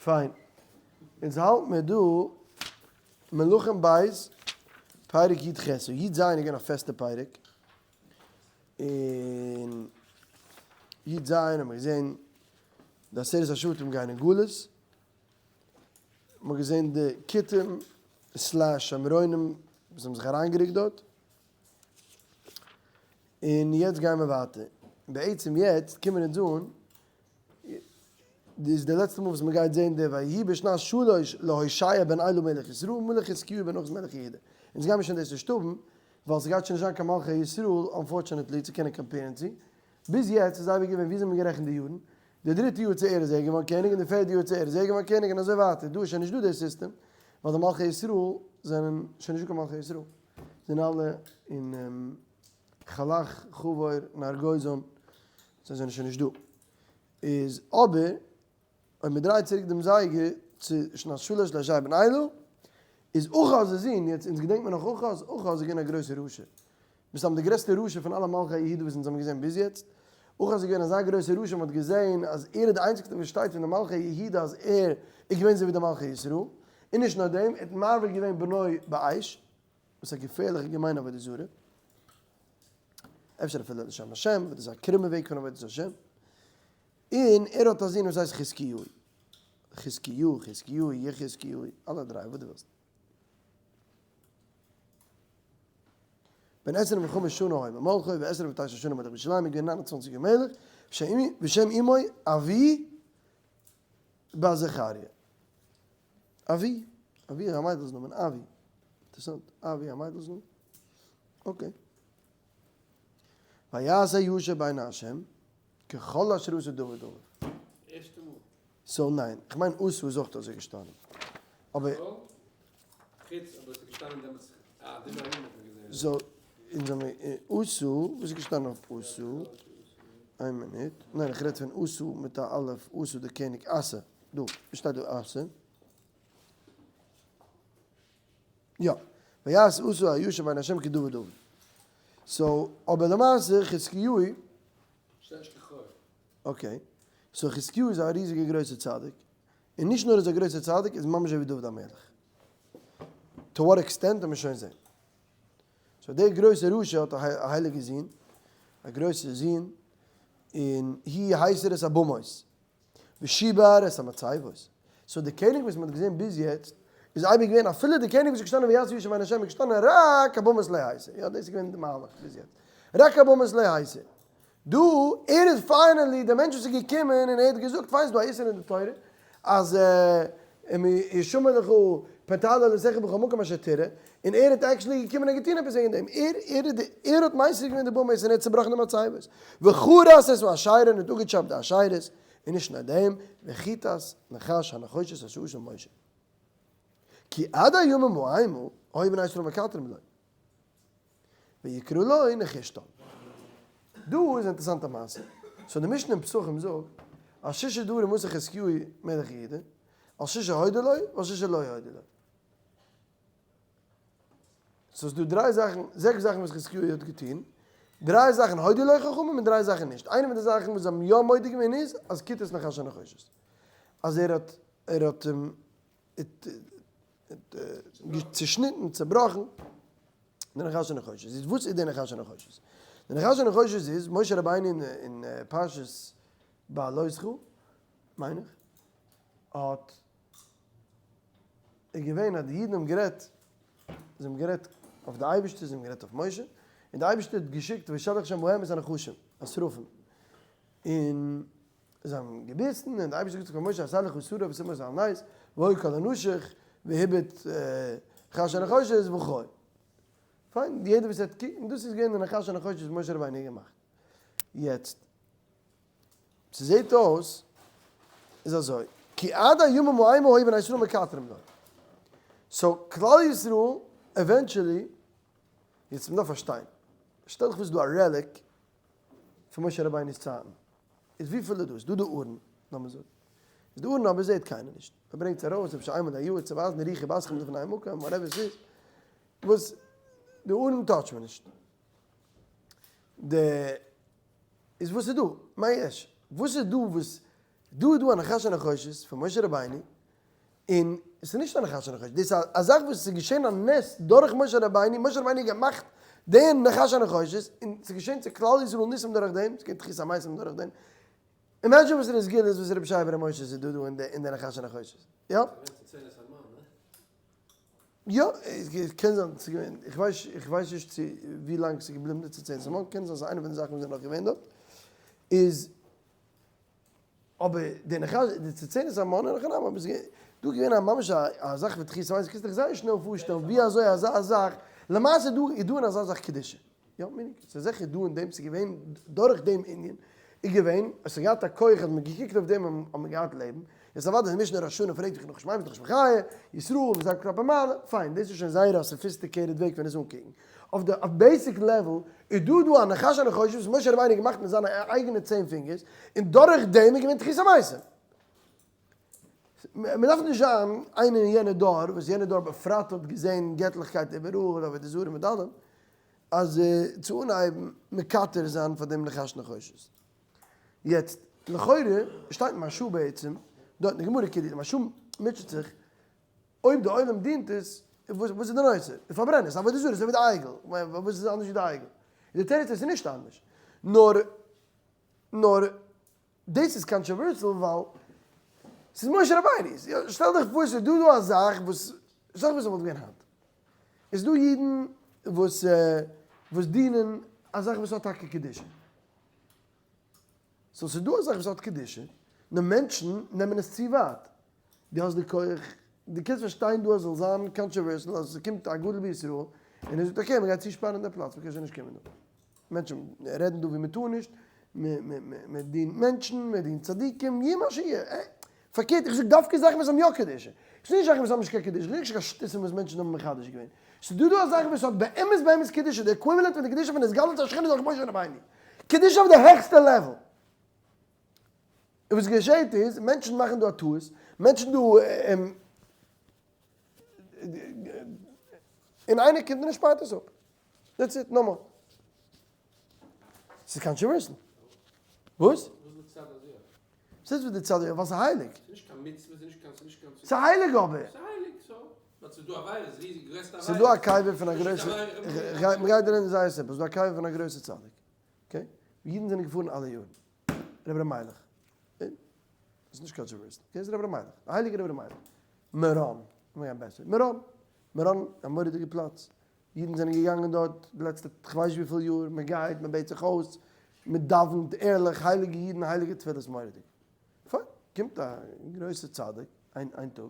פיין. אונז האלט מיר דא מלכים בית פרק י ח, so י ז איז געווען א פעסטע פרק, און י ז האבן מיר געזען די עשרת השבטים גייען אין גלות, מ'האט געזען די כותים slash שומרונים וואס האבן זיך אריינגערוקט דארט, און יעצט גייען מיר ווייטער, בעצם יעצט קומען אונז אן, דאס איז די לעצטע מאל וואס מען גייט זען די ויהי בשנת שלש להושע בן אלה מלך ישראל מלך חזקיהו בן אחז מלך יהודה, אונז גיימיר שוין דאס נישט האבן, ווייל ס'גייט שוין נישט זיין קיין מלכי ישראל unfortunately צו קענען compare ן צו, ביז יעצט איז אייביג געווען וויאזוי האט מען גערעכנט די יארן, די דריטע יאר צו ער איז ער געווארן קעניג און די פערטע יאר צו ער איז ער געווארן קעניג און אזוי ווייטער, דא איז שוין נישט דא די סיסטעם, ווייל די מלכי ישראל זענען שוין נישט דא קיין מלכי ישראל, זענען אלע אין חלח חבור נהר גוזן, זיי זענען שוין נישט דא. איז אבער אויב מען דרייט צוריק דעם זייגער צו שנת שלש להושע בן אלה, איז אחז די זון, יעצט אונז געדענקט מען נאך אחז, אחז איז געווען א גרויסער רשע, מסתם די גרעסטע רשע פון אלע מלכי יהודה וואס אונז האבן געזען ביז יעצט, אחז איז געווען אזא גרויסער רשע מען האט געזען אז ער איז די איינציגסטע וואס שטייט פון די מלכי יהודה אז ער איז געווען אזוי ווי די מלכי ישראל, און נישט נאר דעם, ער האט מעביר געווען בנו באש, וואס איז א געפערליכע געמיינע עבודה זרה, אפשר אפילו לשם השם, אבער דאס איז א קרומע וועג פון עבודת השם, און ער האט א זון וואס הייסט חזקיהו, חזקיהו, חזקיהו, יחזקיהו, אלע דריי, וואס דו ווילסט. בן עשרים וחמש שנה היה במלכו ועשרים ותשע שנה מלך בירושלים, איז געווען 29 יאר מלך, ושם אמו אבי בת זכריה. אבי, אבי איז א מיידל'ס נאמען, אבי. אינטערעסאנט, אבי א מיידל'ס נאמען. okay. ויעש הישר בעיני השם, ככל אשר עשה דוד אביו. ערשטע מאל. so ניין, איך מיין אסא איז אויך אזוי געשטאנען. אבער. חוץ אבער עס איז געשטאנען דעמאלטס א דברי הימים האט מען געזען. so, אונז האמיר אסא, וואס איז געשטאנען אויף אסא? איין מינוט, ניין איך רעד פון אסא מיט א אלף, אסא די קעניג, אסא, דא, ווי שטייט דא אסא? יא, ויעש אסא הישר בעיני השם כדוד אביו. so, אבער למעשה חזקיהו. שטייט נישט לכאורה. okay, so חזקיהו איז א ריזיגע גרויסע צדיק, און נישט נאר איז א גרויסע צדיק, איז ממש אזוי ווי דוד המלך. to what extent וועט מען שוין זען. so דער גרויסער רשע האט א הייליגע זון, א גרויסע זון, און הוא הסיר את הבמות, ושיבר את המצבות. so די קעניג וואס מען האט געזען ביז יעצט, איז אייביג געווען, אפילו די קעניג וואס איז געשטאנען ויעש הישר בעיני השם איז געשטאנען רק הבמות לא הסיר, יא דאס איז געווען די מהלך ביז יעצט, רק הבמות לא הסיר. דא, ער איז finally דער מענטש וואס איז געקומען און ער האט געזאגט, פיין ס'איז דא א איסור אין די תורה אז אם ישמר לך פן תעלה עולתך בכל מקום אשר תראה, און ער האט actually געקומען און געטון עפעס וועגן דעם, ער ער איז די ער האט מסיר געווען די במות און ער האט צובראכן די מצבות, וכרת את האשרה און האט אפגעטשאפט די אשרות, און נישט נאר דעם, וכיתת נחש הנחושת אשר עשה משה. כי עד הימים ההם היו בני ישראל מקטרים לו. ויקראו לו נחושתן. דא איז א אינטערעסאנטע מעשה. so די משנה אין פסחים זאגט אז ששה דברים עשה חזקיהו מלך יהודה, על ששה הודו לו ועל ששה לא הודו לו. so ס'איז דא דריי זאכן, זעקס זאכן וואס חזקיהו האט געטון, דריי זאכן הודו לו חכמים און דריי זאכן נישט. איינע פון די זאכן וואס זיי האבן יא מודה געווען איז אז כיתת נחש הנחושת. אז ער האט ער האט צעשניטן, צעבראכן, די נחש הנחושת. איז וואס איז די נחש הנחושת? די נחש הנחושת איז, משה רבינו אין פרשת בהעלותך, מיין איך, האט איז געווען אז די אידן האבן גערעדט, זיי האבן גערעדט אויף די אייבערשטער, זיי האבן גערעדט אויף משה, און די אייבערשטער האט געשיקט וישלח השם בהם את הנחשים, השרפים, און זיי האבן געביסן, און דער אייבערשטער האט געזאגט פאר משה, עשה לך שרף ושים אותו על נס, והיה כל הנשוך והביט נחש הנחושת וחי. פיין, יעדער וואס האט קוקן, דאס איז געווען די נחש הנחושת וואס משה רבינו האט געמאכט. יעצט, ס'זעט אויס, איז אזוי, כי עד הימים ההם היו בני ישראל מקטרים לו. so כלל ישראל, eventually, יעצט מ'דארף פארשטיין, שטעל דיך פאר ס'איז דא א relic פון משה רבינו'ס צייטן, איז וויפיל איז דאס? דא די ארון, לאמיר זאגן. איז די ארון אבער זעהט קיינער נישט. מען ברענגט עס ארויס אפשר איינמאל א יאר צו ווייזן רוחי בתכם לפני המקום, whatever ס'איז. וואס די ארון touch ט מען נישט. די איז וואס איז דא? מה יש? וואס איז דא וואס דא איז דא א נחש הנחושת פון משה רבינו. און עס איז נישט א נחש הנחושת, דאס איז א זאך וואס עס איז געשען א נס דורך משה רבינו, משה רבינו האט געמאכט די נחש הנחושת, און עס איז געשען צו כלל ישראל ניסים דורך דעם, עס איז געווען תחית המתים דורך דעם, imagine וואס איז די סגולות וואס רבי שייע בר' משה איז דא דא אין די נחש הנחושת, יא? יא, קען זיין ס'איז געווען, איך ווייס איך ווייס נישט צו ווי לאנג ס'איז געבליבן די צעצענט המן, קען זיין ס'איז איינע פון די זאכן וואס זענען נאך געווען דארט, איז אבער די נחש די צצנת המן אין הכי נמי, אבער ס'איז דא געווען א ממש א זאך פון תחית המתים, קענסט דיך זייער שנעל פארשטעלן ווי אזוי אזא זאך, למעשה דא איז דא אין אזא זאך קדושה. יא, מיין איך, ס'איז זיכער דא אין דעם, ס'איז געווען דורך דעם ענין, איז געווען, עס האט געהאט א כח אז מ'האט געקוקט אויף דעם האט מען געהאט לעבן, יעצט אוודאי די משנה ראש השנה פרעגט זיך נאך שמיים איז נאך שמחיה, ישראל וואס זייט כלפי מעלה, פיין, דאס איז שוין זייער א sophisticated וועג פון עס אנקוקן, אויף די אויף basic level איז דא דא א נחש הנחושת וואס משה רבינו האט געמאכט מיט זיינע אייגענע צען פינגערס, און דורך דעם איז געווען תחית המתים. מען דארף נישט זיין איינער אין יענע דור, וואס יענע דור בפרט האט געזען געטליכקייט איבעראל, עבודה זרה מיט אלעם, אז צו אנהייבן מקטר זיין פאר דעם נחש נחושת. יעצט, לכאורה שטייט מהרשא בעצם, דארט אין די גמרא כאילו די מהרשא מוטשעט זיך, אויב די עולם דינט עס, וואס איז די נושא? פארברען עס, עבודה זרה איז אזוי ווי די עגל, וואס איז אנדערש ווי די עגל? די תירוץ איז ס'איז נישט אנדערש, נאר נאר דאס איז controversial ווייל ס'איז משה רבינו'ס, יא, שטעל דיך פאר ס'איז דא דא א זאך וואס, זאך וואס וואלט געווען היינט. איז דא אידן וואס וואס דינען א זאך וואס האט טאקע קדושה. so ס'איז דא א זאך וואס האט קדושה, נאר מענטשן נעמען עס צו ווייט. דו האסט די כח, דו קענסט פארשטיין דא אז ס'זאל זיין controversial אז ס'קומט א גדול בישראל און ער זאגט okay מ'גייט צושפארן די פלאץ מ'קען שוין נישט קומען דא. מענטשן רעדן דא ווי מ'טאר נישט, מ'דינט מענטשן, מ'דינט צדיקים, יהיה מה שיהיה. פארקערט איך זאג דווקא זאכן וואס האבן יא קדושה. איך זאג נישט זאכן וואס האבן נישט קיין קדושה, איך זאג נישט קיין שטותים וואס מענטשן האבן מחדש געווען. ס'איז דא דא א זאך וואס האט באמת באמת קדושה, די equivalent פון די קדושה פון התגלות השכינה דורך משה רבינו. קדושה אויף די העכסטע level. און וואס געשעהט איז, מענטשן מאכן דא א טעות, מענטשן דא און איינער קומט און ער שפארט עס אפ. that's it, no more. ס'איז controversial. וואס? ס'איז וואס די צד יא? ווייל ס'איז הייליג. ס'איז הייליג אבער. ס'איז דא א קבר פון א גרויסע, מ'גייט רעדן זייער simple, ס'איז דא א קבר פון א גרויסע צדיק, okay? ווי אידן זענען געפארן אלע יארן. רבי ר' מיילעך. איז נישט controversial. okay, איז רבי ר' מיילעך. די הייליגע רבי ר' מיילעך. מירון. לאמיר גיין בעסער. מירון. מירון, א מורא'דיגע פלאץ. אידן זענען געגאנגען דארט די לעצטע כ'ווייס נישט וויפיל יאר, מען גייט, מען בעט זיך אויס, מען דאווענט ערליך, הייליגע אידן, הייליגע תפילות, מורא'דיג. פיין, קומט א גרויסע צדיק איין איין טאג,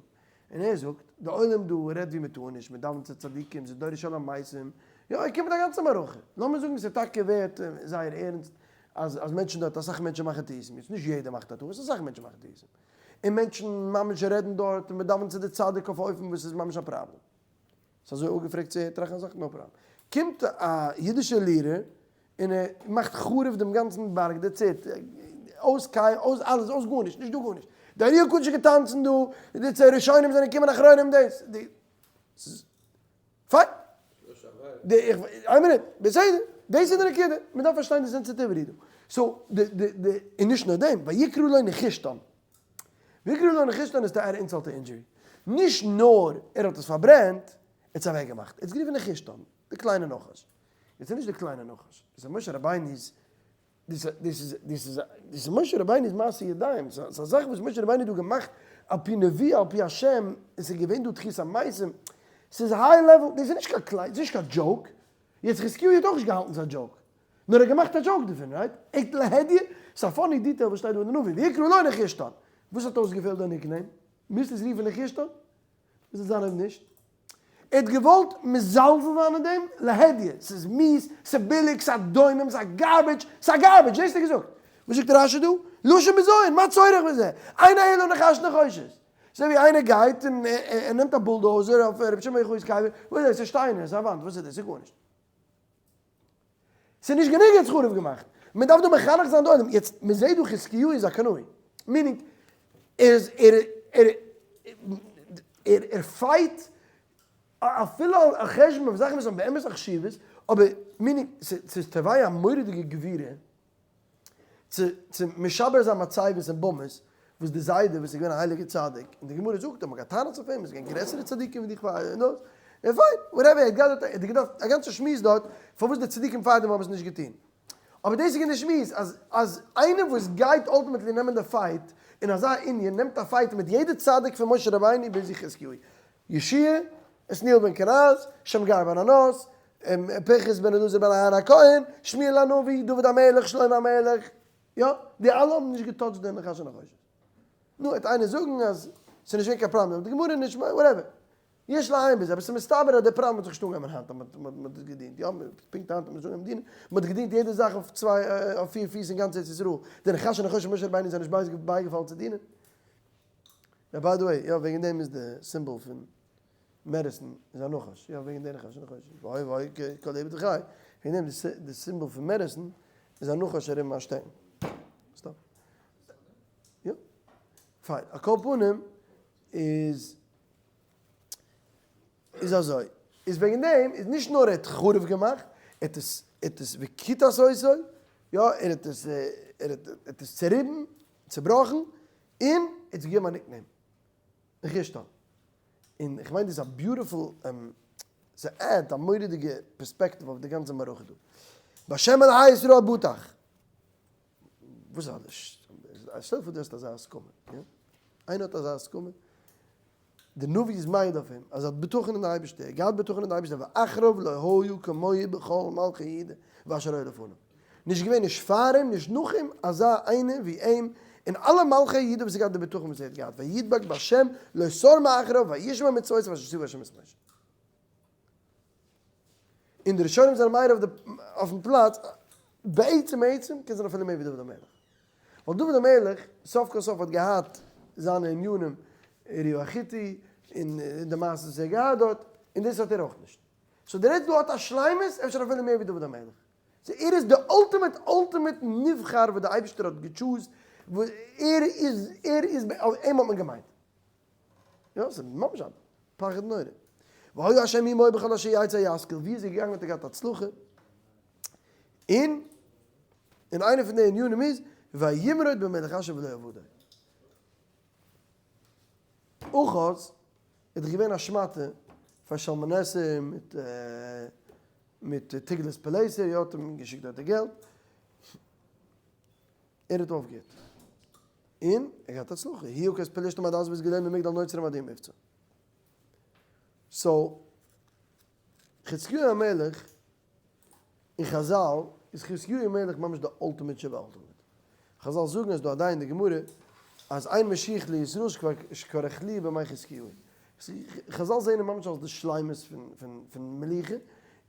און ער זאגט, די עולם דא רעדט ווי מען טאר נישט, מען דאווענט צו צדיקים, ס'איז דורש אל המתים, יא, ער קומט מיט א גאנצע מערכה, לאמיר זאגן ס'איז טאקע ווערט זייער ערנסט אז אז מענטשן דארט, אסאך מענטשן מאכן טעותים, יעצט נישט יעדער מאכט א טעות, אסאך מענטשן מאכן טעותים, און מענטשן ממש רעדן דארט, און מען דאווענט צו די צדיק אויף א אופן וואס איז ממש א פראבלעם. ס'איז אזוי אפגעפרעגט צו טראכטן אזא זאך? no problem. קומט א אידישער leader און ער מאכט חרוב דעם גאנצן בארג, that's it, אויס קיי, אויס אלעס, אויס גארנישט, נישט דא גארנישט. די ארי הקדוש האט געטאנצן דא, די ראשונים זענען געקומען אחרונים דאס, די, ס'איז, פיין. די, איך, איין מינוט, בסדר, דאס איז די נקודה, מ'דארף פארשטיין די sensitivity דא. so, די, די, די, און נישט נאר דעם, ויקרא לו נחושתן. ויקרא לו נחושתן איז to add insult to injury. נישט נאר ער האט עס פארברענט, ער האט עס אוועק געמאכט. ער האט עס גערופן נחושתן, די קליינע נחש. יעצט איז נישט די קליינע נחש, דאס איז משה רבינו'ס, דאס איז, דאס איז, דאס איז משה רבינו'ס מעשה ידיים, ס'איז א זאך וואס משה רבינו האט דא געמאכט על פי נבואה, על פי השם, און ס'איז געווען דא תחית המתים, ס'איז high level, דאס איז נישט קיין קליין, ס'איז נישט קיין joke. יעצט חזקיהו האט אויך נישט געהאלטן ס'איז א joke. נאר ער האט געמאכט א joke דערפון, right? עכט להדיא? ס'איז א funny detail וואס שטייט דא אין די נביא, ויקרא לו נחושתן. וואס האט אויסגעפעלט די nickname? מוזט עס רופן נחושתן? וואס וועט זיין אויב נישט? ער האט געוואלט מזלזל זיין אין דעם להדיא, ס'איז מיאוס, ס'איז ביליג, ס'איז א דומם, ס'איז א garbage, ס'איז א garbage, דאס האט ער געזאגט. וואס זאגט רשי דא? לשון בזיון, מה צורך בזה? אין אלא נחש נחושת. אזוי ווי איינער גייט און ער נעמט א בולדאוזער אויף רבי שמעון יוחאי'ס קבר, וואס איז דאס? ס'איז שטיינער, ס'איז א וואנט, וואס איז דאס? ס'איז גארנישט. ס'איז נישט גענוג יעצט חרוב געמאכט, מען דארף דא מחנך זיין די עולם, יעצט מען זעט דא חזקיהו איז א קנאי, meaning ער איז ער ער ער ער fight אפילו על חשבון אויף זאכן וואס האבן באמת א חשיבות, אבער meaning ס'איז טבעי א מורא'דיגע גבורה צו צו משבר זיין מצבות און במות. וואס די זיידע וואס איז געווען א הייליגער צדיק, און די גמרא זאגט אז מ'האט געהאט טענות אויף אים, איז געווען גרעסערע צדיקים ווי דיך פאר און דאס, און פיין, whatever, ער האט געהאט דארט, ער האט געדארפט א גאנצע שמועס דארט פארוואס די צדיקים פארדעם האבן עס נישט געטון. אבער דאס איז געווען די שמועס, אז אז איינער וואס גייט ultimately נעמען די fight אין אזא ענין, נעמט א fight מיט יעדע צדיק פון משה רבינו ביז יחזקיהו, יהושע, עתניאל בן קנז, שמגר בן ענת, פנחס בן אלעזר בן אהרן הכהן, שמואל הנביא, דוד המלך, שלמה המלך, יא, די אלע האבן נישט געטאטשט די נחש הנחושת. נו, וועט איינער זאגן אז ס'איז נישט געווען קיין פראבלעם, די גמרא איז נישט, whatever. יש לעיין בזה, אבער ס'איז מסתבר אז די פראבלעם האט זיך נישט אנגעהויבן היינט אז מ'האט דאס געדינט, יא, פונקט היינט האט מען נישט אנגעהויבן דינען, מ'האט געדינט יעדע זאך אויף צוויי, אויף פיר פיס אין גאנץ ארץ ישראל, די נחש הנחושת משה רבינו איז זיי נישט בייגעפאלן צו דינען. יא by the way, יא וועגן דעם איז די symbol פון medicine איז א נחש, יא וועגן די נחש נחושת, וואי וואי כל איבד וחי, וועגן דעם די symbol פון medicine איז א נחש ארום א שטעקן. סתם. יא. פיין. על כל פנים איז איז אזוי. איז וועגן דעם איז נישט נאר ער האט חרוב געמאכט, ער האט עס ער האט עס וכיתת אותו, יא ער האט עס ער האט עס צעריבן, צעבראכן, און ער האט עס געגעבן א nickname. נחושתן. און איך מיין דאס איז א beautiful, ס'עדט א מורא'דיגע פערספעקטיוו אויף די גאנצע מערכה דא. בהשם אלהי ישראל בטח. וואס איז א, שטעל פאר דו האסט אזא הסכמה, יא? איינער האט אזא הסכמה? די נביא איז מעיד אויף אים אז ער האט בטחון אין די אייבערשטער, ער האט געהאט בטחון אין די אייבערשטער, ואחריו לא היו כמוהו בכל מלכי יהודה ואשר היו לפניו. נישט געווען נישט פאר אים נישט נאך אים אזא איינער ווי אים אין אלע מלכי יהודה וואס האט געהאט די בטחון וואס ער האט געהאט, וידבק בה' לא סר מאחריו וישמע מצוותיו אשר ציוה ה' את משה. און די ראשונים זענען מעיר אויפן פלאץ, בעצם בעצם קען זיין אפילו מער ווי דוד המלך. ווייל דוד המלך סוף כל סוף האט געהאט זיינע ענינים, אוריה החיתי און די מעשה וואס ער האט געהאט דארט, און דאס האט ער אויך נישט. so דער רעדט דא האט א שלימות אפשר אפילו מער ווי דוד המלך. so ער איז די ultimate ultimate נבחר וואס די אייבערשטער האט געטשוזט, וואס ער איז ער איז אים האט מען געמיינט. יא ס'איז ממש א פחד נורא. והיה השם עמו בכל אשר יצא ישכיל, ווי איז ער געגאנגען האט ער געהאט הצלחה, און און איינע פון די ענינים איז וימרוד במלך אשור ולא עבדו. אחז איז דאך געווען א שמאטע פאר שלמנעסער מיט מיט תגלת פלאסר, יא האט אים געשיקט דארט די געלט, ער האט אויפגעהערט, און ער געהאט הצלחה, היו כס פלשתים עד אז ביז געלערנט במגדל נוצרים עד יום מבצע. so חזקיהו המלך אין חזל איז חזקיהו המלך ממש די ultimate שב ultimate. חזל זאגן אז דא עדיין די גמרא אז אין משיח לישראל שכבר החלי' בימי חזקיהו. חזל זעהן אים ממש אלס די שלימות פון מלוכה,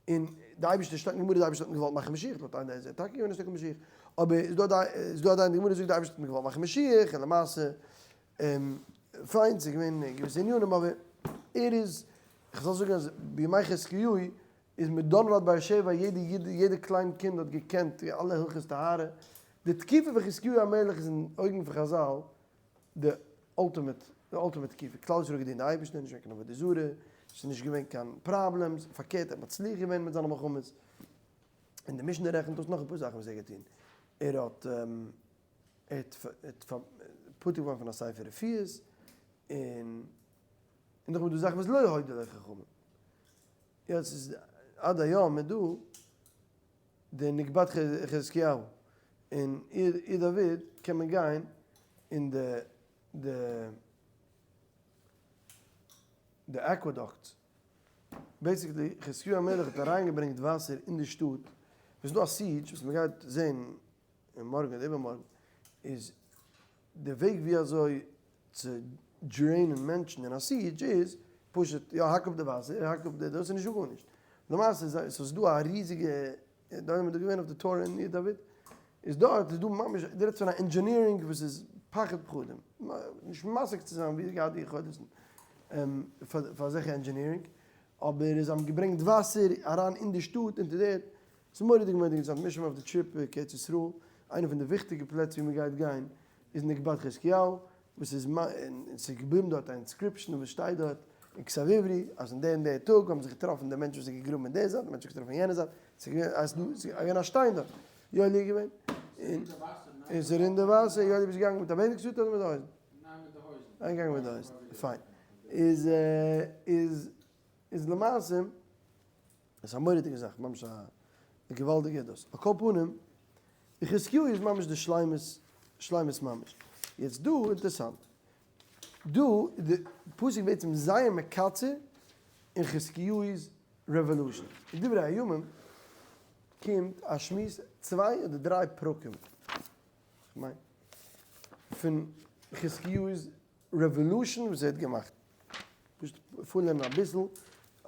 און די אייבערשטער שטייט אין גמרא די אייבערשטער האט נישט געוואלט מאכן משיח, לויט איין דעה איז ער טאקע געווען א שטיקל משיח, אבער איז דא עדיין די גמרא זאגט די אייבערשטער האט נישט געוואלט מאכן משיח, און למעשה פיין ס'איז געווען געוויסע ענינים אבער ער איז, חזל זאגן אז בימי חזקיהו איז מדן ועד באר שבע יעדע איד יעדע קליין קינד האט געקענט אלע הלכות טהרה, די תקופה פון חזקיהו המלך איז אין אויגן פון חזל די ultimate די ultimate תקופה, כלל ישראל האט געדינט די אייבערשטער נישט געווען קיין עבודה זרה, ס'איז נישט געווען קיין problems, פארקערט ער האט מצליח געווען מיט זיינע מלחמות, און די משנה רעכנט אויס נאך אפאר זאכן וואס ער האט געטון, ער האט ער האט פטור געווארן פון א ספר רפואות, און און נאכדעם איז דא זאכן וואס לא הודו לו חכמים. יא ס'איז עד היום איז דא די נקבת חזקיהו אין עיר דוד קען מען גיין אין די די די aqueducts basically חזקיהו המלך האט אריינגעברענגט וואסער אין די שטאט ווען ס'איז דא א siege וואס מ'גייט זעהן מארגן אדער איבערמארגן איז די וועג ווי אזוי צו drain ען מענטשן אין א siege איז פשוט יא האק אפ די וואסער האק אפ די דאס איז נישטא גארנישט למעשה איז סאיז דא א ריזיגע דא איז מען דא געווען אויף די tour אין עיר דוד איז דארט איז דא ממש די רעדסט פון א engineering וואס איז פחד פחדים נישט משיג צו זיין ווי ער געהאט די יכולת'ן פאר אזעלכע engineering אבער זיי האבן געברענגט וואסער אריין אין די שטאט אונטער די ערד ס'איז מורא'דיג מורא'דיג אינטערעסאנט מיר שוין אויף די trip קיין ארץ ישראל איינע פון די וויכטיגע פלעצער ווי מ'גייט גיין איז נקבת חזקיהו, וואס איז און ס'איז געבליבן דארט א inscription וואס שטייט דארט אין כתב עברי אז אין די און די טאג האבן זיך געטראפן די מענטשן וואס האבן געגראבן אין די זייט די מענטשן האבן געטראפן אין יענע זייט, ס'איז געווען אז ס'איז געווען א שטיין דארט, יואלי איז געווען און ס'רינט די וואסער, יואלי ביסט געגאנגען מיט א bathing suit אדער מיט די הויזן? איינגעגאנגען מיט די הויזן. פיין. איז איז איז למעשה איז א מורא'דיגע זאך, ממש א געוואלדיגע דאס. על כל פנים, די חזקיהו איז ממש די שלימות, שלימות ממש. יעצט דא, אינטערעסאנט, דא איז די פסוק בעצם זייער מקצר אין חזקיהו'ס revolution. אין דברי הימים קומט א שמועס צוויי אדער דריי פרקים, כ'מיין, פון חזקיהו'ס revolution וואס ער האט געמאכט. פשוט פארלערנען אביסל,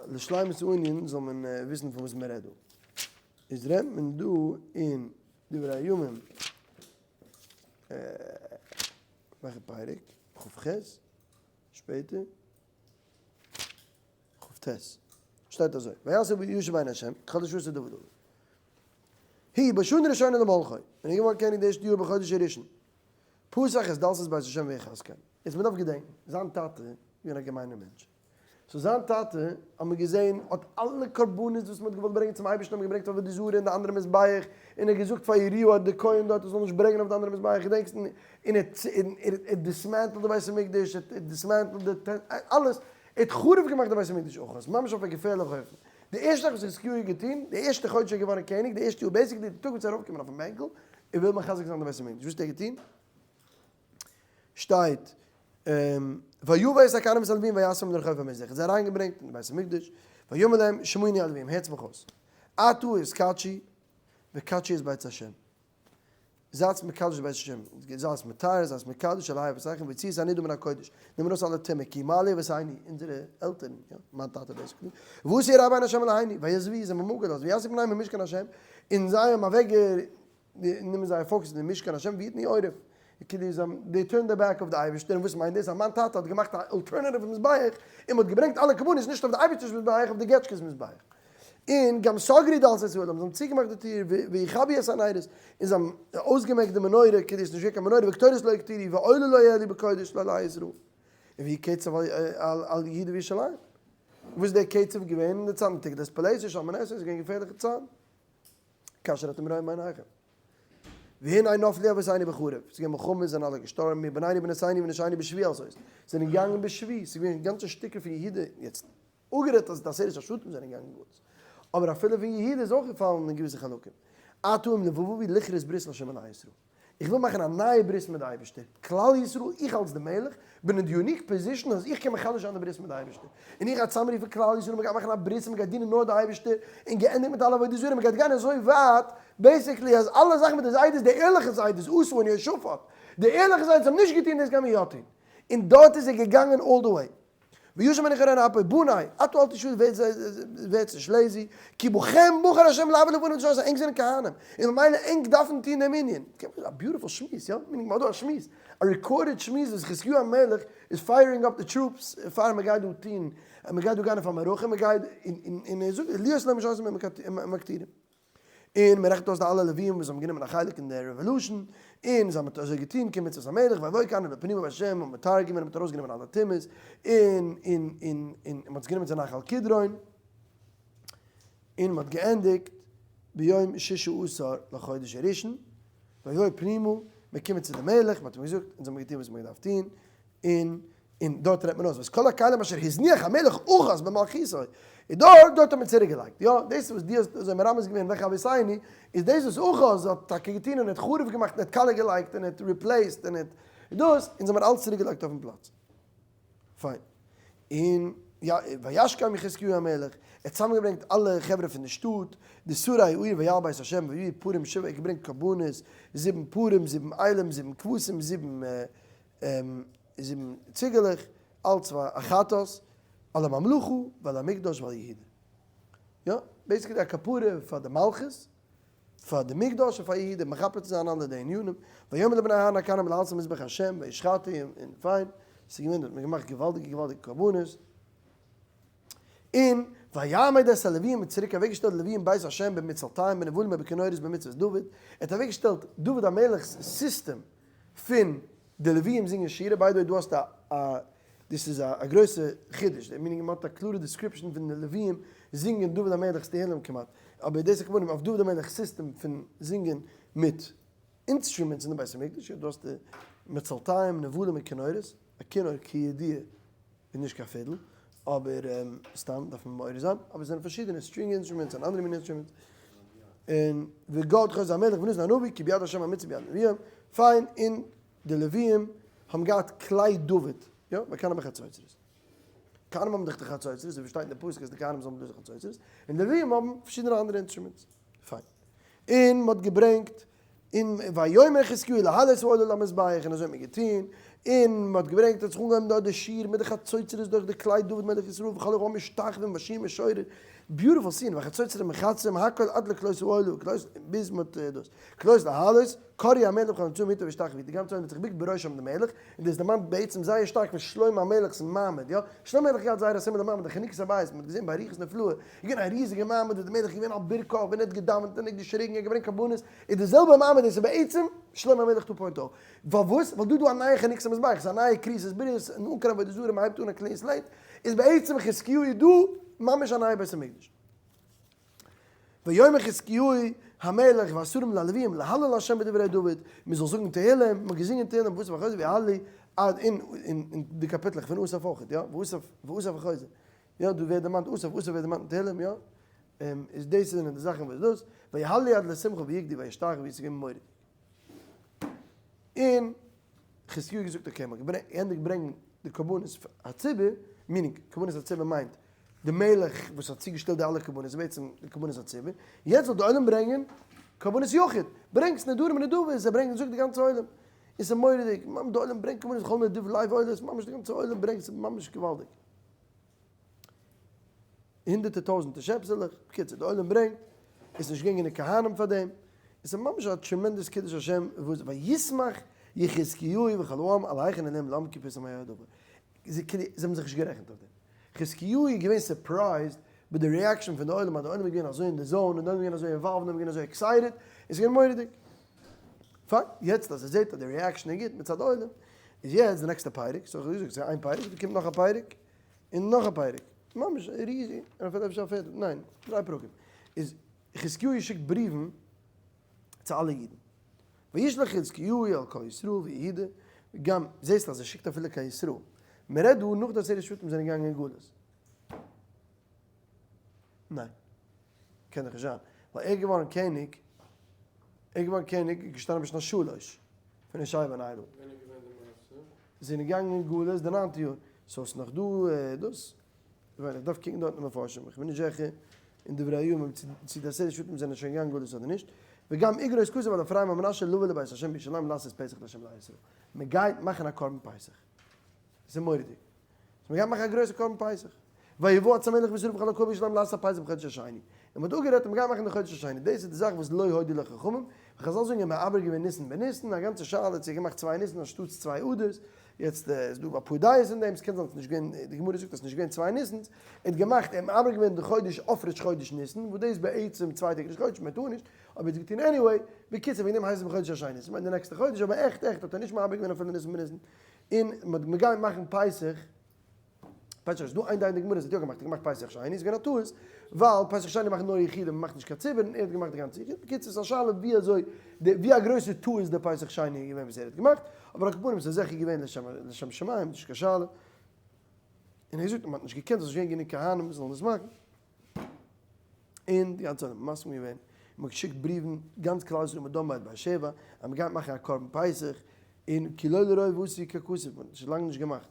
לשלימות הענין זאל מען וויסן פון וואס מען רעדט דא. איז רעדט מען דא אין דברי הימים, וועלכע פרק? כ"ח? שפעטער? כ"ט. שטייט אזוי, ויעש הישר בעיני השם, ככל אשר עשה דוד אביו. היא בשנה ראשונה למלכו, ווען ער איז געווארן קעניג די ערשטע יאר בחודש הראשון, פתח את דלתות בית השם ויחזקם. יעצט מען דארף געדענקן, זיין טאטע איז געווען א געמיינער מענטש. so זיין טאטע האט מען געזען האט אלע קרבנות וואס מען האט געוואלט ברענגען צום אייבערשטן האט מען געברענגט אויף עבודה זרה און די אנדערע מזבח, און ער האט געזאגט פאר יריהו אז די כהן דארט ער זאל נישט ברענגען אויף די אנדערע מזבח, געדענקסט? און ער האט dismantled די בית המקדש, ער האט dismantled די tent, אלעס, ער האט חרוב געמאכט די בית המקדש אויך, ממש אויף א געפערליכע אופן. די ערשטע זאך וואס חזקיהו האט געטון, די ערשטע חודש ער איז געווארן קעניג, די ערשטע יאר basically די טאג וואס ער איז ארויפגעקומען אויפן בענקל, ער וויל מחזק זיין די בית המקדש, וואס האט ער געטון? שטייט, ויבא את הכהנים ואת הלוויים וישם לרחוב המזרח, איז אריינגעברענגט אין בית המקדש, ויאמר להם שמעוני הלוויים, הערטס מיך אויס, עתה התקדשו וקדשו את בית השם, זייטס מקדש בית השם, זייטס מטהר, זייטס מקדש אלהי אבותיכם, והוציאו את הנידה מן הקודש, נעם ארויס אלע טומאה, כי מעלו אבותינו, אונזערע עלטערן, יא, מיין טאטע basically, ועשו הרע בעיני השם אלהינו, ויעזבוהו, זיי האבן אים אפגעלאזט, ויסגו פניהם ממשכן השם, און זיי האבן אוועק נעמען זייער focus אין די משכן השם ויתנו עורף, כאילו זיי האבן, they turned their back אויף די אייבערשטער, און וואס מיינט דאס? אז מיין טאטע האט געמאכט א alternative מזבח, און מ'האט געברענגט אלע קרבנות נישט אויף די אייבערשטער'ס מזבח, אויף די געטשקע'ס מזבח. און גם סגרו דלתות האולם, זיי האבן צוגעמאכט די טיר, ויכבו את הנרות, און זיי האבן אויסגעמעקט די מנורה, כדי עס איז נישט געווען קיין מנורה, וקטורת לא הקטירו, ועולה לא העלו בקודש לאלהי ישראל. און ויהי קצף על יהודה וירושלים. וואס איז דער קצף געווען אין די צייטן? תגלת פלאסר, שלמנעשר, עס איז געווען געפערליכע צייטן. כאשר אתם רואים בעיניכם. והנה נפלו אבותינו בחרב, ס'איז געווען מלחמות, זענען אלע געשטארבן, ובנינו ובנותינו ונשינו בשבי על זאת, זענען געגאנגען בשבי, ס'איז געווען גאנצע שטיקער פון יהודה, יעצט אפגערעדט אז די עשרת השבטים זענען געגאנגען גלות, אבער אפילו פון יהודה איז אויך געפאלן אין געוויסע חלקים, עתה אם לבבי לכרות ברית לה' אלהי ישראל. איך וויל מאכן א נייע ברית מיט די אייבערשטער, כלל ישראל, איך אלס די מלך, בין אין די unique position אז איך קען מחדש זיין די ברית מיט די אייבערשטער, און איך גיי צוזאמרופן כלל ישראל, מען גייט מאכן א ברית און מען גייט דינען נאר די אייבערשטער, און געענדיגט מיט אלע עבודה זרה, מען גייט גיין אזוי ווייט, basically אז אלע זאכן מיט די זיידעס, די ערליכע זיידעס, אסא און יהושפט, די ערליכע זיידעס האבן נישט געטון דאס גייען מיר יא טון, און דארט איז ער געגאנגען all the way. וישב מנח ארון אפו, בני, עתה אל תשאו ווערטס נישט lazy, כי בכם בחר השם לעבוד לפניו ולשרת, ענק זענען כהנים, און ממילא ענק דארפן טון דעם ענין. א beautiful שמועס, יא? meaning מ'האט דא א שמועס, א recorded שמועס וואס חזקיהו המלך איז firing up די troops פאר מ'גייט דא טון, מ'גייט דא גיין אויף א מערכה, מ'גייט, און ער זאגט להיות להם משרתים ומקטירים. און מען רעכנט אויס די אלע לוויים וואס האבן גענומען א חלק אין די revolution, און זיי האבן אזוי געטון כמצוות המלך, ויבואו כהנים לפנימה בהשם, און מטהר געווען און מען האט ארויסגענומען אלע טומאות, און און און און מען האט עס גענומען צו נחל קדרון, און מען האט געענדיגט ביום ששה עשר לחודש הראשון, ויבואו פנימה, מען קומען צו די מלך, מען האט אים געזאגט, אונז האבן געטון וואס מען האט געדארפט טון, און און דארט רעדט מען אויס ואת כל הכלים אשר הזניח המלך אחז במלכותו, און דארט דארט האט מען צוריק געלייגט, יא דאס וואס דו האסט אזוי מרמז געווען וועלכע אבותינו, איז דאס וואס אחז האט טאקע געטון און האט חרוב געמאכט און האט קאלע געלייגט און האט replaced און האט דאס, אונז האמיר אלץ צוריק געלייגט אויפן פלאץ. פיין. און יא, וישכם יחזקיהו המלך, ער האט צוזאמגעברענגט אלע חברה פון די שטאט, די שרי העיר ויעל בית השם ויהיו פרים שבעה, ער האט געברענגט קרבנות, זיבן פרים, זיבן אילים, זיבן כבשים, זיבן זיבן ציגעלעך, אלץ פאר א חטאת, על הממלכה ועל המקדש ועל יהודה. יא, basically א כפרה פאר די מלכות, פאר די מקדש און פאר יהודה, מכפר צו זיין אלע די ענינים, ויאמר לבני אהרן הכהנים לעלות על מזבח השם וישחטו, און פיין, ס'איז געווען דארט, מ'האט געמאכט געוואלדיגע געוואלדיגע קרבנות, און ויעמד את הלוויים, מ'האט צוריק אוועקגעשטעלט די לוויים בית השם במצלתיים בנבלים ובכינורות במצוות דוד, ער האט אוועקגעשטעלט דוד המלך'ס סיסטעם פון די לוויים זינגען שירה, by the way דא האסטו א דאס איז א גרויסע חידוש, meaning מען האט א קלארע description פון די לוויים זינגען דוד המלך'ס תהילים כמעט, אבער דאס איז כמובן אויף דוד המלך'ס סיסטעם פון זינגען מיט instruments אין די בית המקדש, דא האסטו מצלתיים, נבלים און כינורות. א כינור כידוע איז נישט קיין פידל, אבער סתם דארף מען מעורר זיין, אבער עס זענען פארשידענע string instruments און אנדערע מיני instruments, און וגד חוזה המלך ונתן הנביא כי ביד השם המצוה וביד נביאים, פיין, און די לוויים האבן געהאט כלי דוד, יא, וכהנים בחצוצרות. כהנים האבן דאך די חצוצרות, אזוי ווי שטייט אין די פסוק אז די כהנים זאלן בלאזן חצוצרות, און די לוויים האבן פארשידענע אנדערע instruments. פיין. און מען האט געברענגט, און ויאמר חזקיהו להעלות העולה למזבח, און אזוי האט מען געטון, און מען האט געברענגט, האט זיך אנגעהויבן דארט די שיר מיט די חצוצרות דורך די כלי דוד מלך ישראל וכל העם משתחווים בשיר משורר, beautiful scene, והחצוצרות מחצצים הכל עד לכלות העולה, כלות, ביז מען האט דאס, כלות להעלות, כרעו המלך וכל הנמצאים אתו והשתחוו, די גאנצע עולם האט זיך געבוקט בראשם די מלך, און דאס דערמאנט בעצם זייער שטארק פון שלמה המלך'ס מעמד, יא, שלמה המלך האט געהאט זייער א similar מעמד, די חנוכת הבית, מען האט געזען באריכות נפלאה, איז געווען א ריזיגע מעמד וואס די מלך איז געווען על ברכיו און ער האט געדאווענט און ער האט געשריגן, ער האט געברענגט קרבנות, איז די זעלבע מעמד דאס איז בעצם שלמה המלך two point o. פארוואס? ווייל דא איז דא א נייע חנוכת המזבח, ס'איז א נייע כריתת ברית, און אן קיין עבודה זרה, מען הייבט אן א clean slate, איז בעצם חזקיהו איז דא ממש א נייע בית המקדש. ויאמר חזקיהו המלך והשרים ללוויים להלל ה' בדברי דוד, מען זאל זאגן תהלים, מען האט געזינגען תהלים, ואסף החוזה ויהללו, עד אין אין די קאפיטלעך פון אסף אויך, יא, ואסף ואסף החוזה, יא, דא ווערט דערמאנט אסף, אסף ווערט דערמאנט אין תהלים, יא, איז דאס זענען די זאכן וואס דאס, ויהללו עד לשמחה ויקדו וישתחוו, איז געווען מורא'דיג. און חזקיהו האט געזאגט okay, מ'האט געענדיגט ברענגן די קרבנות הציבור, meaning קרבנות הציבור מיינט די מלך וואס האט צוגעשטעלט די אלע קרבנות איז בעצם די קרבנות הציבור, יעצט זאל די עולם ברענגען קרבנות יחיד, ברענגטס נדרים ונדבות, זיי ברענגען זאגט די גאנצע עולם, און ס'איז מורא'דיג, ממש די עולם ברענגט קרבנות כל נדיב לב עולות, ממש די גאנצע עולם ברענגט, ס'איז ממש געוואלדיג. הונדערטער טויזענטער שעפסעלעך, בקיצור די עולם ברענגט, עס איז נישט געווען גענוג כהנים פאר דעם, עס איז ממש א tremendous קידוש השם וואס וישמח יחזקיהו וכל העם על היכן אלהים לעם כי פרסם היה הדבר, זיי האבן זיך נישט גערעכנט אויף דעם, חזקיהו איז געווען surprised מיט די reaction פון די עולם אז די עולם איז געווען אזוי אין די zone און די עולם איז געווען אזוי involved און די עולם איז געווען אזוי excited, עס איז געווען מורא'דיג. פיין, יעצט אז ער זעט אז די reaction איז גוט מצד די עולם, איז יעצט די נעקסטע פרק, so איך האב געזאגט ס'איז איין פרק, דא קומט נאך א פרק, און נאך א פרק, ממש ריזיג, און אפילו אפשר א פערטל, ניין, דריי פרקים, איז חזקיהו שיקט בריוון צו אלע אידן, וישלח חזקיהו אל כל ישראל ויהודה, גם, זעסט אז ער שיקט אפילו קיין ישראל, מען רעדט דא נאך די עשרת שבטים זענען געגאנגען אין גלות. ניין, קען דאך נישט זיין, ווייל ער איז געווארן קעניג, ער איז געווארן קעניג איז געשטאנען בשנת שלש פון הושע בן אלה. ווען איז געווען די מעשה? זיי זענען געגאנגען אין גלות די ניינטע יאר, so ס'איז נאך דא דאס, כ'מיין איך דארף קוקן דארט אין מפרשים, איך בין נישט זיכער אין דברי הימים צו די עשרת שבטים זענען שוין געגאנגען גלות אדער נישט, וגם איגרות כתב על אפרים ומנשה לבוא לבית השם בירושלים לעשות פסח לה' אלהי ישראל, מ'גייט מאכן א קרבן פסח, עס איז מורא'דיג. מען גייט מאכן א גרויסע קרבן פסח. ויועץ המלך וישראל וכל הקהל בירושלים לעשות הפסח בחודש השני. און מען האט אפגערעדט אז מען גייט מאכן די חודש השני. דאס איז די זאך וואס לא הודו לחכמים. וחזל זאגן מעבר געווען ניסן בניסן, א גאנצע שאלה צו ער האט געמאכט צוויי ניסן אנשטאטס צוויי אדר'ס. יעצט איז דא אפאר דעות אין דעם, ס'קען זיין ס'נישט געווען, די גמרא זאגט אז ס'נישט געווען צוויי ניסנ'ס. ער האט געמאכט, ער האט מעבר געווען די חודש אויף ראש חודש ניסן, וואס דאס בעצם צוויי טעג ראש חודש, מען טאר נישט, אבער ער האט עס געטון anyway. בקיצור וועגן דעם הייסט עס בחודש השני. ס'מיינט די נעקסטע חודש, אבער עכט עכט האט ער נישט מעבר געווען אפילו ניסן בניסן. און מען גייט מאכן פסח, פסח איז דא איין דיין אין די גמרא, עס האט יא געמאכט, ער האט געמאכט פסח שני, איז געווען א טעות, ווייל פסח שני מאכן נאר יחידים, מען מאכט נישט קיין ציבור, און ער האט געמאכט די גאנצע יחיד, בקיצור ס'איז א שאלה ווי אזוי, ווי א גרויסע טעות די פסח שני איז געווען וואס ער האט געמאכט, אבער על כל פנים ס'איז זיכער געווען לשם שמים, נישט קיין שאלה, און ער זאגט מען האט נישט געקענט, ס'איז נישט געווען גענוג כהנים זאלן עס מאכן. און די גאנצע עולם האט מסכים געווען, און מ'האט געשיקט בריוון גאנץ כלל ישראל מדן ועד באר שבע, אז מ'גייט מאכן א קרבן פסח, און כי לא לרוב עשו ככתוב, מ'האט שוין לאנג נישט געמאכט.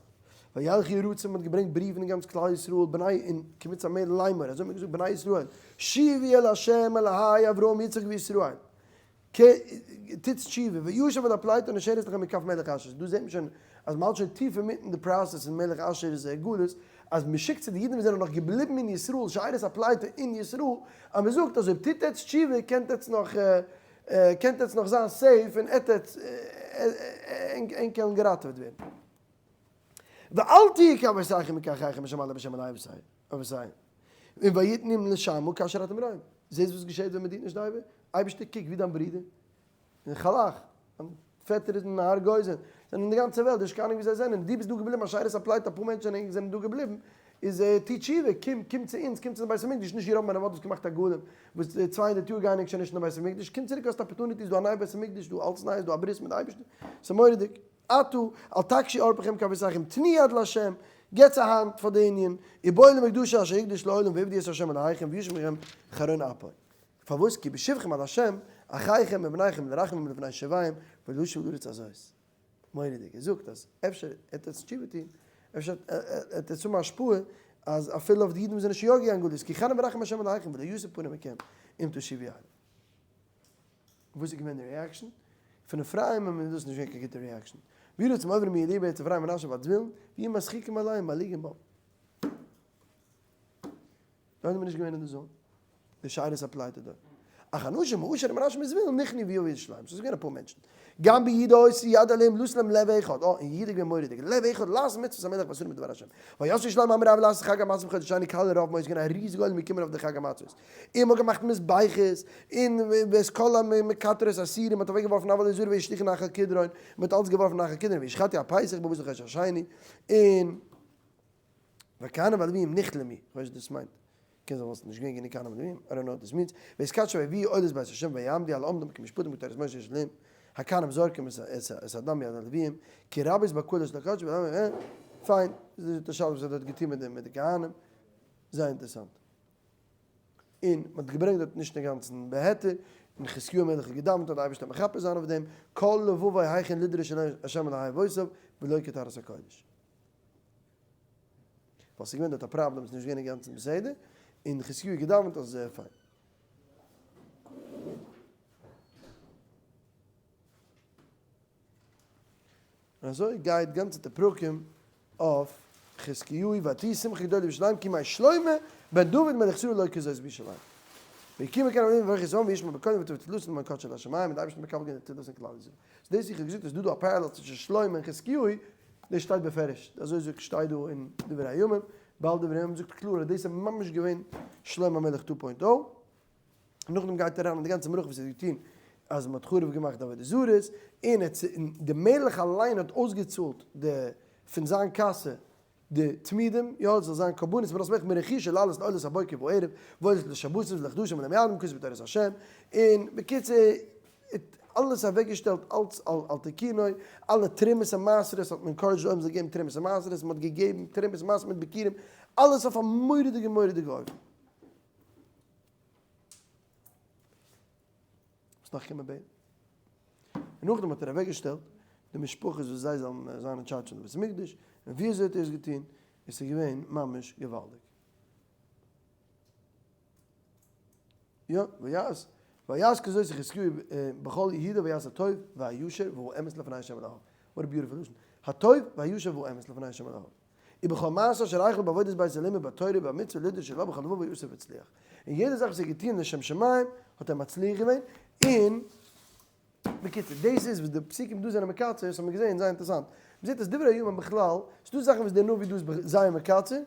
וילכו רצים מ'האט געברענגט בריוון אין גאנץ כלל ישראל, בני און כמצ המעיל לאמור, אזוי האט מען געזאגט בני ישראל, שובו אל ה' אלהי אברהם יצחק וישראל, כ טוטס תשובה, וישב אל הפליטה נשארת לכם מכף מלך אשור, דא זעט מען שוין אז מ'האלט שוין טיף אינמיטן די process פון מלך אשור'ס גלות, אז מ'שיקט צו די אידן וואס זענען נאך געבליבן אין ישראל, שארית הפליטה אין ישראל, אז מ'זאגט אז אויב טוט עטץ תשובה קענט עטץ נאך קענט עטץ נאך זיין safe און עטץ ענק קענען געראטעוועט ווערן. ואל תהיו כאבותיכם וכאחיכם אשר מעלו בשם אלהי אבותיהם, און ויתנום לשמה כאשר אתם רואים. זעסט וואס געשעט ווען מ'דינט נישט די אייבער? אייבערשטער קוק ווי דיין ברודער אין חלח, דיין פעטער איז אין הר גוזן, זענען אין די גאנצע וועלט, נישט קיין אנונג ווי זיי זענען, דו ביסט דא געבליבן א שארית הפליטה, אפאר מענטשן זענען זענען דא געבליבן, איז טו תשובה, קום, קום צו אונז, קום צו די בית המקדש, נישט ירבעם בן נבט האט געמאכט א גולם, וואס 200 יאר גייען ענק שוין נישט אין די בית המקדש, קום צוריק האסט opportunity, איז דא א נייע בית המקדש, דא אלץ ניי, איז דא א ברית מיט די אייבערשטער, ס'איז מורא'דיג. עתה אל תקשו עורפכם כאבותיכם תנו יד לה', געטס א האנט פאר די ענין, ובואו למקדשו אשר הקדיש לעולם ועבדו את ה' אלהיכם וישב מכם חרון אפו. פארוואס? כי בשובכם אל ה' אחיכם ובניכם לרחמים לבני שובביהם ולשוב לארץ הזאת. מורא'דיג, ער זאגט אז אפשר עט עטס תשובה טון, אפשר עט עטס האבן א השפעה אז אפילו אויף די אידן וואס זענען שוין יא געגאנגען גלות, כי חנון ורחום ה' אלהיכם ולא יסור פנים מכם אם תשובו אליו. וואס איז געווען די reaction? פון אפרים איז דאס נישט געווען קיין גוטע reaction. ווי רצים עוברים מידי בארץ אפרים מנשה ועד זבולון, ויהיו משחיקים עליהם מלעיגים בם. דארט איז מען נישט געווען אין די zone. די שארית הפליטה דארט. אך אנשים מאשר ומנשה ומזבולון נכנעו ויבאו ירושלים. ס'איז געווען אפאר מענטשן. גם ביהודה היתה יד עליהם לשום להם לב אחד. אה, אין יהודה איז געווען מורא'דיג. לב אחד לעשות מצוות המלך והשרים בדבר השם. ויעשו ירושלים עם רב לעשות חג המצות בחודש השני קהל רב מ'איז געווען א ריזיגע עולם געקומען אויף די חג המצות. און מ'האט געמאכט מזבחות, און ואת כל המקטרות הסירים מ'האט אוועק געווארפן עבודה זרה וישליכו נחל קדרון, מ'האט אלץ געווארפן נחל קדרון וישחטו הפסח בארבעה עשר לחודש השני, און והכהנים והלוויים נכלמו, כ'ווייס נישט וואס דאס מיינט, קען זיין ווייל ס'איז נישט געווען גענוג כהנים ולוויים, I don't know what this means, ויתקדשו ויביאו עולות בית השם ויעמדו על עומדם כמשפטם כתורת משה איש אלהים, הכהנים זורקים את הדם ביד הלוויים, כי רבות בקהל אשר לקדשו, פיין, דאס איז די שאלה וואס ער האט דארט געטון מיט די כהנים, זייער אינטערעסאנט. און מען האט געברענגט דארט נישט אינגאנצן בהיתר, און חזקיהו המלך האט געדאווענט אז די אייבערשטער מכפר זיין אויף דעם, כל לבבו הכין לדרוש ה' אלהי אבותיו ולא כטהרת הקודש. ווייל ס'איז געווען דארט א פראבלעם, ס'איז נישט געווען אינגאנצן בסדר, און חזקיהו האט געדאווענט אז פיין. און אזוי גייט גאנצעטע פרקים אויף חזקיהו ותהי שמחה גדולה בירושלים כי ימי שלמה בן דוד מלך ישראל לא כזאת בירושלים. והקימו כהנים ולוויים ויברכו את העם וישמע בקולם ותבא תפילתם למעון קדשו לשמים און די אייבערשטער מקבל געווען די תפילות פון כלל ישראל. so דאס איך האב געזאגט אז ס'דא דא א parallel צווישן שלמה און חזקיהו, דאס שטייט בפירוש, אזוי זאגט שטייט דא אין דברי הימים, בעל דברי הימים זאגט קלאר אז דאס איז ממש געווען שלמה המלך two point o. נאכדעם גייט ער אריין אין די גאנצע מערכה וואס ער האט געטון אז מען האט חרוב געמאכט די עבודה זרות, און ער און די מלך אליין האט אויסגעצאלט די פון זיין קאסע די תמידים, יא עס זאל זיין קרבנות מרת מלך מרכישה לעלות לעולת הבוקר והערב, ועולת לשבתות ולחדשים ולמועדים כתוב בתורת השם, און בקיצור האט אלעס אוועקגעשטעלט אלץ על על תיקונו, אלע תרומות און מעשרות האט מען encouraged די עולם זאל געבן תרומות און מעשרות, מען האט געגעבן תרומות און מעשרות מיט ביכורים, אלעס אויף א מורא'דיגע מורא'דיגע אופן. וואס נאך קען מען בעטן? און נאכדעם האט ער אוועקגעשטעלט די משפחות וואס זיי זאלן זיין אין טשארדזש פון די בית המקדש, און ווי אזוי האט ער עס געטון? עס איז געווען ממש געוואלדיג. יא, ויעש, ויעש כזאת חזקיהו בכל יהודה ויעש הטוב והישר והאמת לפני ה' אלהיו. What a beautiful לשון. הטוב והישר והאמת לפני ה' אלהיו. ובכל מעשה אשר החל בעבודת בית אלהים ובתורה ובמצוה לדרוש אליו בכל לבבו עשה והצליח. און יעדע זאך וואס ער האט געטון לשם שמים האט ער מצליח געווען, און בקיצור דאס איז וואס די פסוקים דא זענען מקצר, דאס האט מען געזען זייער אינטערעסאנט, מען זעט אז דברי הימים בכלל, ס'דא זאכן וואס דער נביא דא איז זייער מקצר,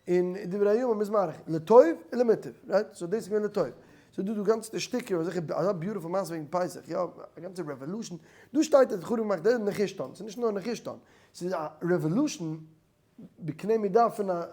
און דברי הימים איז מאריך, לטוב ולמוטב, right? So דאס איז געווען לטוב. ס'איז דא דא גאנצעטע שטיקער, אזעלכע אזא beautiful מעשה וועגן פסח, יא, א גאנצע revolution, דא שטייט אז חרוב געמאכט דער נחושתן, ס'איז נישט נאר נחושתן, ס'איז א revolution בקנה מידה פון א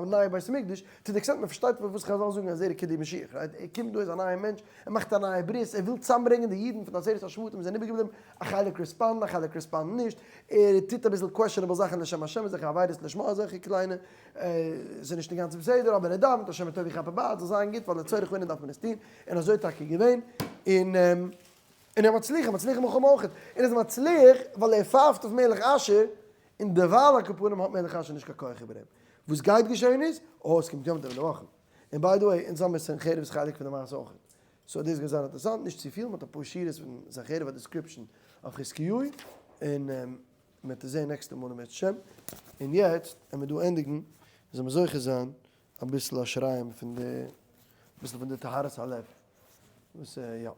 נייע בית המקדש, to the extent מען פארשטייט פארוואס חזל זאגן אז ער איז כדי משיח, right? ער קומט דא איז א נייע מענטש, ער מאכט א נייע ברית, ער וויל צוזאמברענגען די אידן פון עשרת השבטים וואס זענען איבערגעבליבן, א חלק respond ן, א חלק respond ן נישט, ער טוט אביסל questionable זאכן לשם השם, אזעלכע עבירות לשמה, אזעלכע קליינע, ס'איז נישט אינגאנצן בסדר, אבער ער דאווענט השם הטוב יכפר בעד, זאל זיין גוט, ווייל לצורך הענין דארף מען עס טון, און אזוי איז טאקע געווען, און. און ער מצליח, מצליח מלחמה אויך, און ער איז מצליח ווייל ער פייפט אויף מלך אשור, און דערווייל על כל פנים האט מלך אשור נישט קיין כח איבער אים. וואס גייט געשען איז, אוי עס קומט יום טוב אין די וואכן. און by the way, אונז האמיר סנחריב'ס חלק פון די מעשה אויך. so דאס גייט זיין אינטערעסאנט, נישט צופיל, מ'האט אפאר שורות פון סנחריב א description אויף חזקיהו, און מ'וועט עס זען נעקסטע מאל אם ירצה השם. און יעצט עמיר דא ענדיגן, זאל מען זוכה זיין אביסל אשריים פון די, אביסל פון די טהרת הלב, וואס יא.